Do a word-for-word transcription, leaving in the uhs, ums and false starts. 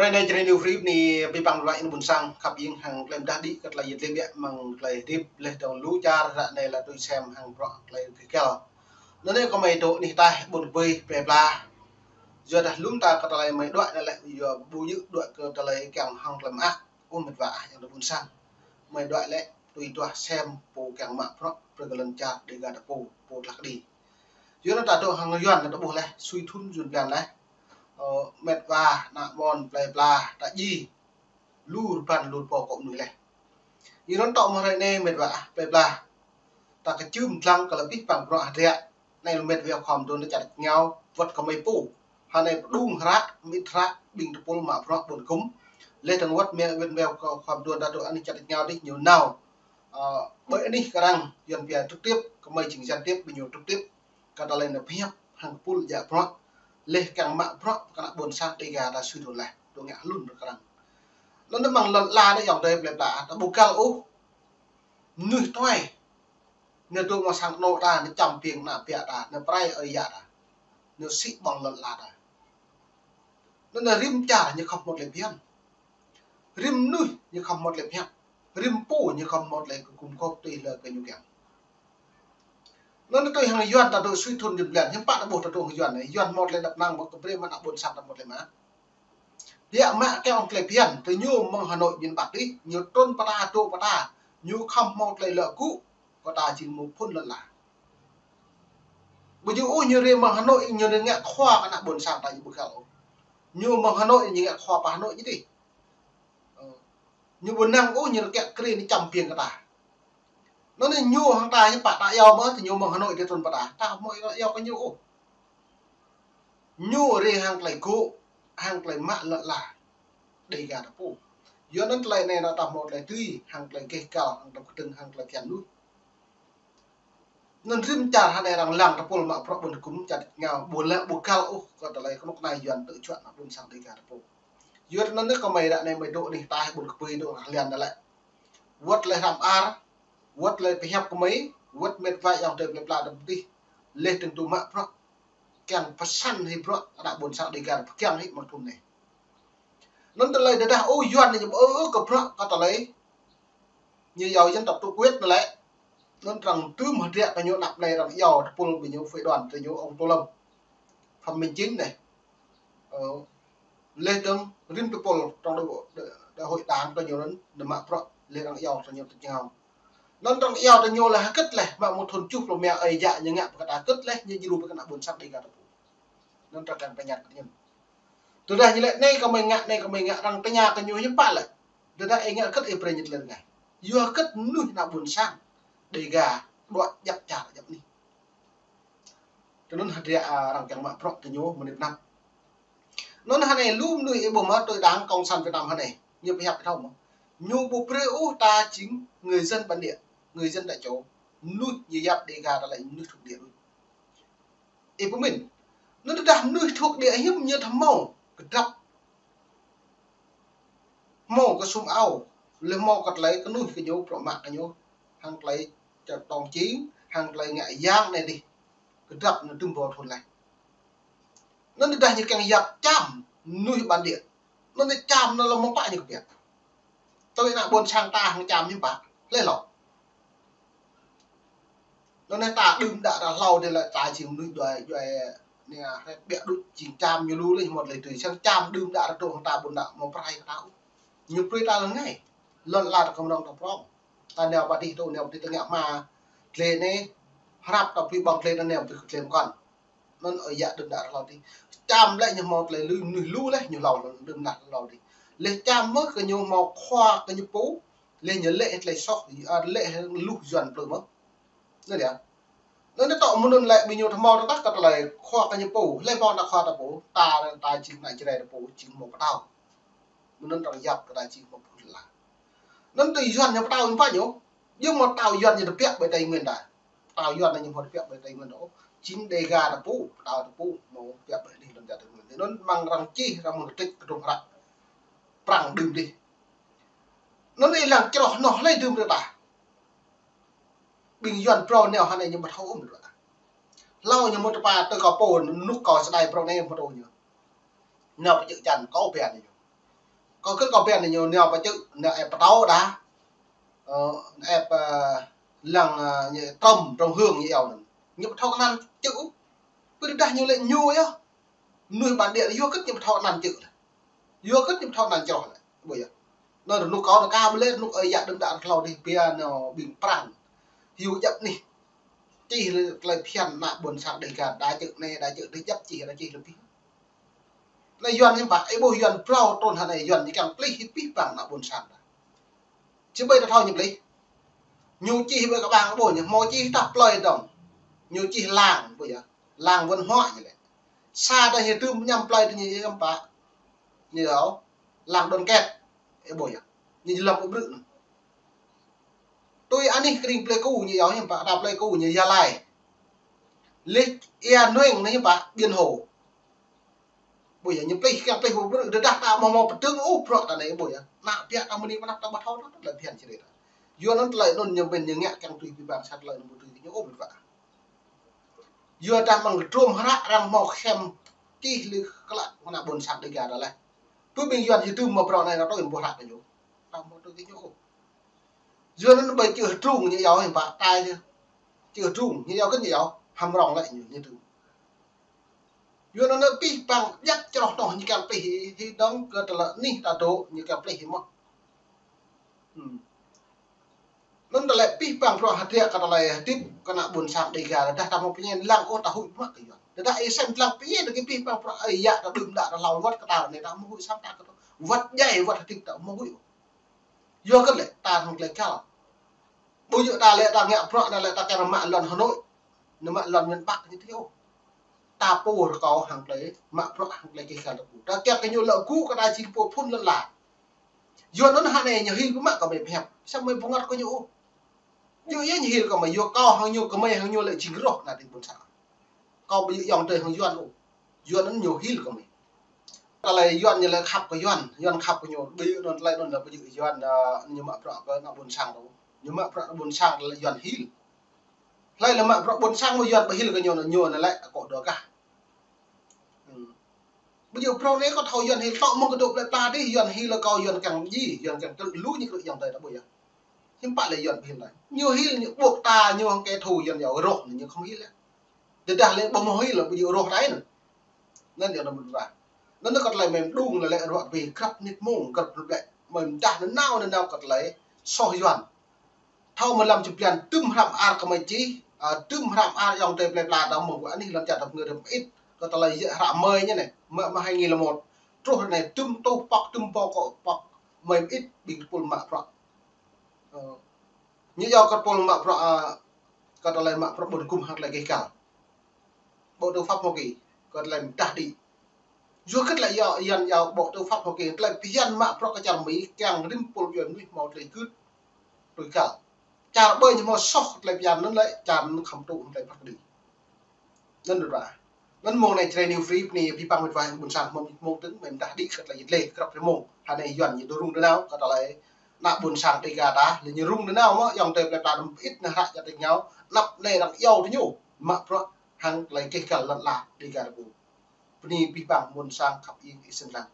Anai čơrơni Free ni pi păng ră anai ƀôn sang khăp ing hăng klei mdah đĭ kơ tơlơi yet lĕ biă mơ̆ng tơlơi hơdip leh dong lu čar ră anai lĕ tui sem hăng bruă tơlơi kơ gel. Anai kơmơi dŏ anih ataih ƀôn bơi plơi pla. Yua dah lŏm ta kơ tơlơi mơi đuaĭ anai lĕ yua ƀu djơ̆ đuaĭ kơ tơlơi kiăng hăng tơlơi mơak. Ơ met wa ah yang ƀôn sang. Mơi đuaĭ lĕ tui duah sem pô kiăng mă bruă brơi kơ lŏn čar Dega ta pô, pô tlah kơđi. Yua anŭn ta dŏ hăng Yuan ta ƀuh leh, sui thŭn Yuan blan leh. Ơ, met wa, ană ƀôn plơi pla, ta ji. Lu rơbăn lu pô kơ mơnuih leh. Yua anŭn tŏ mơ̆ hrơi anai met wa ah plơi pla. Ta kơčưm dlăng kơ lĕ pih păng bruă hơdră. Anai lĕ met wa khŏm dŏ anai čar ngao, wơ̆t kơmơi pô. Hơnai pơdung hră, mĭt hră, ƀing tơpul mă bruă ƀôn gum. Leh dong wơ̆t met wa khŏm dŏ ta dŏ anai čar ngao dih ñu nao. Ơ, ƀơi anih kơ arăng, Yuan pia trực tiếp, kơmơi jing gián tiếp, ƀing ñu trực tiếp. Kơ tơlơi nao pơhiăp hăng pul djă bruă. Leh kiăng mă bruă kơ ană ƀôn sang Dega ta sui thŭn leh. Dŏ ngă hlŭn kơ arăng. Anŭn mơ̆ng lŏn ala anai yang dơi plơi pla, ta ƀu găl ôh. Mơnuih tuai. Ñu dŏ mơ̆ng sang anŏ ta, ñu čăm piêng ană bă ta, ñu prai ơi yă ta. Ñu sĭ ƀơ̆ng lŏn ala ta. Anŭn rĭm čar ñu khŏm hmâo tơlơi phiăn. Rĭm mơnuih ñu khŏm hmâo tơlơi phiăn. Rĭm pô ñu khŏm hmâo tơlơi kơ gum gôp tui lĕ kơ ñu kiăng. Anŭn tui hăng Yuan ta dŏ sui thŭn Yuan blan, hiư̆m pă ta ƀuh ta dŏ hăng Yuan anai. Yuan hmâo tơlơi dăp năng mơ̆ kơ brơi mă ană ƀôn sang ta hmâo tơlơi mă. Biă mă kơ ƀing tơlơi phiăn, tơ ñu mơ̆ng Hà Nội miền Bắc dih, ñu trŭn pơ ta dŏ pơ ta, ñu khŏm hmâo tơlơi lŏ gŭ, kơ ta jing mơ̆ phŭn lŏn ala. Ƀu djơ̆ ôh ñu rai mơ̆ng Hà Nội, ñu rai ngă khua kơ ană ƀôn sang ta ñu ƀu găl ôh. Ñu mơ̆ng Hà Nội ñu ngă khua pơ Hà Nội ñu dih. Ơ. Ñu ƀu năng ôh ñu kiăng kri ñu čăm piêng kơ ta. Anŭn anai ñu hăng ta hiư̆m pă ta iâu mơ̆, tơ ñu mơ̆ng Hà Nội dih trŭn pơ ta. Ta hmâo iâu kơ ñu ôh. Ñu rai hăng tơlơi gŭ, hăng tơlơi mă lŏn ala. Dega ta pô. Yua anŭn tơlơi anai ană ta hmâo tơlơi tui, hăng tơlơi gêh găl, hăng tơlơi kơdơ̆ng, hăng tơlơi phiăn mơnuih. Anŭn rĭm čar hơnai arăng lăng tơpul mă bruă ƀôn gum čar ngao ƀu lĕ ƀu găl ôh kơ tơlơi kơnuk kơna Yuan tŭ čuă ană ƀôn sang Dega ta pô. Yua anŭn anai kơmơi ră anai mơi dŏ anih ataih ƀôn kơpui dŏ arăng lian ta lĕ. Wơ̆t lĕ hrăm ar, wơ̆t lĕ pơhiăp kơmơi, wơ̆t met wa yang dơi plơi pla ta pơdih. Leh dong tŭ mă bruă. Kiăng pơsăn hĭ bruă ană ƀôn sang Dega ta pơkiăng hĭ mơ̆ng thŭn anai. Anŭn tơlơi tơdah ơ Yuan ñu ƀu ư kơ bruă kơ tơlơi. Ñu iâu dân tộc chủ quyền anŭn lĕ. Anŭn arăng tŭm hơdră kơ ñu anăp anai arăng iâu tơpul ƀing ñu phái đoàn tơ ñu ông Tô Lâm. Phạm Minh Chính anai. Ơ, leh dong rĭm tơpul trong đại, đại hội đảng tơ ñu anŭn, ñu mă bruă leh arăng iâu tơ ñu tơ ngao. Anŭn arăng iâu tơ ñu lĕ hơget leh, mă mơ̆ng thŭn tơjuh pluh rơma ơi yă ñu ngă pơkă ta hơget leh, ñu djru pơkă ană ƀôn sang Dega ta pô. Anŭn arăng kiăng pơñăt kơ ñu. Tơdah ñu lĕ anai kơmơi ngă, anai kơmơi ngă, arăng tơña kơ ñu hiư̆m pă lĕ. Tơdah ih ngă hơget ih brơi ñu tơlơi rơngai. Yua hơget mơnuih ană ƀôn sang Dega đuaĭ djăp čar djăp anih. Tơ anŭn hơdră, a, arăng kiăng mă bruă tơ ñu mơnip năp. Anŭn hơnai lu mơnuih ih ƀuh mơ̆ tui đảng Cộng sản Việt Nam hơnai. Ñu pơhiăp thâo mơ̆. Ñu ƀu brơi ôh ta jing người dân bản địa, người dân tại chỗ. Mơnuih ñu yap Dega ta lĕ mơnuih thuộc địa đôč. Ih pơmĭn. Anŭn tơdah mơnuih thuộc địa hiư̆m ñu thâo hmâo kơdrăp. Hmâo kơ sum ao, leh hmâo kơ tơlơi kơnuih kơ ñu, bruă mă kơ ñu, hăng tơlơi čơtong čing, hăng tơlơi ngă yang anai dih. Kơdrăp anŭn tơm ƀu thun leh. Anŭn tơdah ñu kiăng yap čam mơnuih bản địa. Anŭn čam anŭn lăm mơ̆ng pă ñu kơ biă. Tui ană ƀôn sang ta hăng čam ñu pă. Leh lŏ. Anŭn anai ta đưm đă ră hlâo dih lĕ ta jing mơnuih djuai, djuai anai, a, hrĕt biă đôč jing čam ñu lu leh mơ̆t leh tui. Sang čam đưm đă ră dŏ hăng ta ƀôn đă mơ̆ prai kơ ta ôh. Ñu brơi ta lăng anai. Lŏn ala ta kơmrong ta prong. Ta nao pơ dih dŏ, nao pơ dih ta ngă hma. Dlê anai, hrăp ta pui ƀơ̆ng dlê ta nao pui dlê mơkŏn. Anŭn ơi yă đưm đă ră hlâo dih. Čam lĕ ñu hmâo tơlơi lu, mơnuih lu leh ñu hlâo đưm đă ră hlâo dih. Leh čam mơ̆ kơ ñu hmâo khua kơ ñu pô. Leh ñu lĕ tơlơi soh, a, lĕ luh Yuan plư mơ̆. Anŭn yơh. Anŭn tơ̆ mơnŭn lĕ ƀing ñu thâo hmâo tơdah kơ tơlơi khua kơ ñu pô, leh hmâo ta khua ta pô, ta, ta jing ană Jrai ta pô, jing hmâo pơtao. Mơnŭn arăng yap kơ ta jing hmâo phŭn la. Anŭn tui Yuan ñu pơtao ñu pă ñu, yua mơ̆ pơtao Yuan ñu tơbiă ƀơi Tây Nguyên ta. Pơtao Yuan ñu hmâo tơbiă ƀơi Tây Nguyên ta. Jing Dega ta pô, pơtao ta pô, hmâo tơbiă ƀơi anih lŏn čar Tây Nguyên. Anŭn mơ̆ng arăng čih, arăng mơ̆ng kơtĭk kơdŏng hră. Prăng đưm dih. Anŭn ih lăng čroh noh leh đưm dih ta. Ƀing Yuan phrâo nao hơnai ñu ƀu thâo ôh mơ̆. Hlâo ñu mơ̆ tơpă tơ kâo pô, nuk kâo sơdai phrâo anai mơ̆ tơ ñu. Nao pơ čư̆ čan kâo pia ñu. Kâo kơ kâo ƀiă anai ñu, ñu pơčŭ, ñu ĕp pơtô đa. Ơ, ĕp, ơ, lăng, ơ, ñu trôm, trôm hương ñu yua anŭn. Ñu ƀu thâo kơ anăn čư̆. Ƀơi tơdah ñu lĕ ñu yơh. Mơnuih bản địa yua kơ ñu ƀu thâo kơ anăn čư̆ lĕ. Yua kơ ñu ƀu thâo kơ anăn čroh lĕ. Ƀu yơh. Anŭn rơnŭk kâo anŭn kah ƀu lĕ, rơnŭk ơi yă đưm đă hlâo dih pia anŭn ƀing Prang. Hiu djăp anih. Čih lĕ tơlơi phiăn ană ƀôn sang Dêgar, đa čư̆ anai, đa čư̆ dih djăp čih, đa čih lĕ pih. Anai Yuan hiư̆m pă, ih ƀuh Yuan phrâo trŭn hă anai, Yuan ñu kiăng plih hĭ pih păng ană ƀôn sang ta. Či ƀai ta thâo ñu plih. Ñu čih ƀơi kơƀang ƀuh ñu, hmâo čih tah plơi dong. Ñu čih làng, ƀuh yơh. Làng văn hóa ñu lĕ. Sa ta ñu tŭm ñăm plơi ta ñu hiư̆m pă. Ñu yua, làng đoàn kết. Ih ƀuh yơh. Ñu lăm ƀu brư̆ anŭn. Tui anih kơring Pleiku ñu yua hiư̆m pă, ta Pleiku ñu Gia Lai. Lĕ Ia Nueng anai hiư̆m pă, Biển Hồ. Ƀuh yơh, ñu plih, kiăng plih ƀu brư̆, tơdah ta ƀu hmâo pơdơ̆ng ôh bruă ta anai ƀuh yơh. Ană ƀiă ta mơni mơnăp ta ƀu thâo ôh tơlơi phiăn čih ta. Yua anŭn tơlơi anŭn ñu ƀing ñu ngă kiăng tui pih păng sa tơlơi anŭn ƀu tui kơ ñu ôh ƀu djơ̆. Yua dah mơ̆ng trôm hră arăng hmâo kơsem čih lĕ klă ană ƀôn sang Dêgar ta lĕ. Tui ƀing Yuan ñu tŭm mă bruă anai ta tui ƀu hră kơ ñu. Ta ƀu tui kơ ñu ôh. Yua anŭn ƀai čư̆ hơdrung ñu yua hiư̆m pă ta yơh. Čư̆ hơdrung ñu yua kơ ñu yua hăm rong lĕ ñu, ñu tŭm. Yua anŭn pih păng djăp čroh anŭn ñu kiăng plih hĭ, hĭ dong kơ tơlơi anih ta dŏ ñu kiăng plih hĭ mơ̆n. Hmm. Anŭn tơlơi pih păng bruă hơdră kơ tơlơi hơdip kơ ană ƀôn sang Dêgar, tơdah ta hmâo pơñen lăng ôh ta huĭ mă kơ Yuan. Tơdah ih sem lăng pơñen kơ pih păng bruă ơi yă ta đưm đă ta hlâo wơ̆t kơ ta anai ta hmâo huĭ sam ta kơ wơ̆t djai wơ̆t hơdip ta hmâo huĭ. Yua kơ lĕ ta hăng tơlơi kal. Ƀu djơ̆ ta lĕ ta ngă bruă, ta lĕ ta kiăng mă lŏn Hà Nội, ñu mă lŏn miền Bắc ñu tui ôh. Ta pô rơkâo hăng tơlơi mă bruă hăng tơlơi kih kal ta pô. Ta kiăng kơ ñu lŏ gŭ kơ ta či pô phŭn lŏn la. Yua anŭn hă anai ñu hil pơmă kơ mơi pơhiăp. Samơ̆ mơi ƀu ngă kơ ñu ôh. Yua yơh ñu hil kơ mơi, yua kâo hăng ñu, kơ mơi hăng ñu lĕ jing rŏh ană tring ƀôn sang. Kâo ƀu djơ̆ ayŏng adơi hăng Yuan ôh. Yuan anŭn ñu hil kơ mơi. Tơlơi Yuan ñu lĕ khăp kơ Yuan, Yuan khăp kơ ñu. Ƀu djơ̆ anŭn tơlơi anŭn lĕ ƀu djơ̆ Yuan, ơ, ñu mă bruă kơ ană ƀôn sang ta. Ñu mă bruă ană ƀôn sang lĕ Yuan hil. Hlơi lĕ mă bruă ƀôn sang mơ̆ Yuan ƀu hil kơ ñu, ñu anŭn lĕ akŏ dŏ kah. Hmm. Ƀu djơ̆ phrâo anai kâo thâo Yuan hil tŏ mơ̆ng kơ dŏ plơi pla dih, Yuan hil kơ Yuan kiăng djai, Yuan kiăng tơlŭ lu ñu kơ ayŏng adơi ta ƀuh yơh. Hiư̆m pă lĕ Yuan ƀu hil anai. Ñu hil ñu ƀuh ta ñu hăng kẻ thù Yuan yua rŏh ñu khŏm hil yơh. Tơdah lĕ ƀu hmâo hil lĕ ƀu djơ̆ rŏh rai anŭn. Anŭn yơh anŭn mơ̆n ƀă. Anŭn kơ tơlơi mơi mơđung lĕ lĕ ruă ƀi grăp mơnit mông, grăp mơnit lĕ. Mơi mơdah anŭn nao anŭn nao kơ tơlơi soh Yuan. Thâo mơi lăm čư̆ blan tŭm hră mơar kơ mơi čih, ơ, tŭm hră mơar ayŏng adơi plơi pla dong mơ̆ng kơ anih lŏn čar ta pơngơ̆ rơm ĭt, kơ tơlơi yơh hră mơi ñu anai, mă, mă hai nghìn lẻ một. Truh anai tŭm tuh pŏk, tŭm pŏk, pŏk, mơi ĭt ƀing tơpul mă bruă. Ơ, ñu yua kơ tơpul mă bruă, ơ, kơ tơlơi mă bruă ƀun gum hăng tơlơi kih kal. Bộ Tư pháp Hoa Kỳ, kơ tơlơi mơdah đĭ. Yua kơ tơlơi yua, Yuan yua Bộ Tư pháp Hoa Kỳ, tơlơi phiăn mă bruă kơ čar Mi, kiăng rĭm tơpul Yuan mơnuih hmâo tơlơi gưt, tui kal. Čar ƀơi ñu hmâo soh tơlơi phiăn anŭn lĕ, čar anŭn khŏm tŭ tơlơi phat kơđi. Anŭn đôč wa. Anŭn mông anai Jrai New Free, bơni abih bang mĕt wa ƀôn sang hmâo mông tơ̆ng, mơi mơdah đĭ kơ tơlơi yit lĕ, grăp rơmông. Hă anai Yuan ñu dŏ rŭng dơnao, kơ tơlơi ană ƀôn sang Dêgar ta, lĕ ñu rŭng dơnao mơ̆, ayŏng adơi plơi pla rơm ĭt nao hră čar tring ñu, anăp anai arăng iâu tơ ñu, mă bruă hăng tơlơi kih kal lŏn la Dêgar ta pô. Bơni abih bang ƀôn sang khăp ing ih sĭn lăng.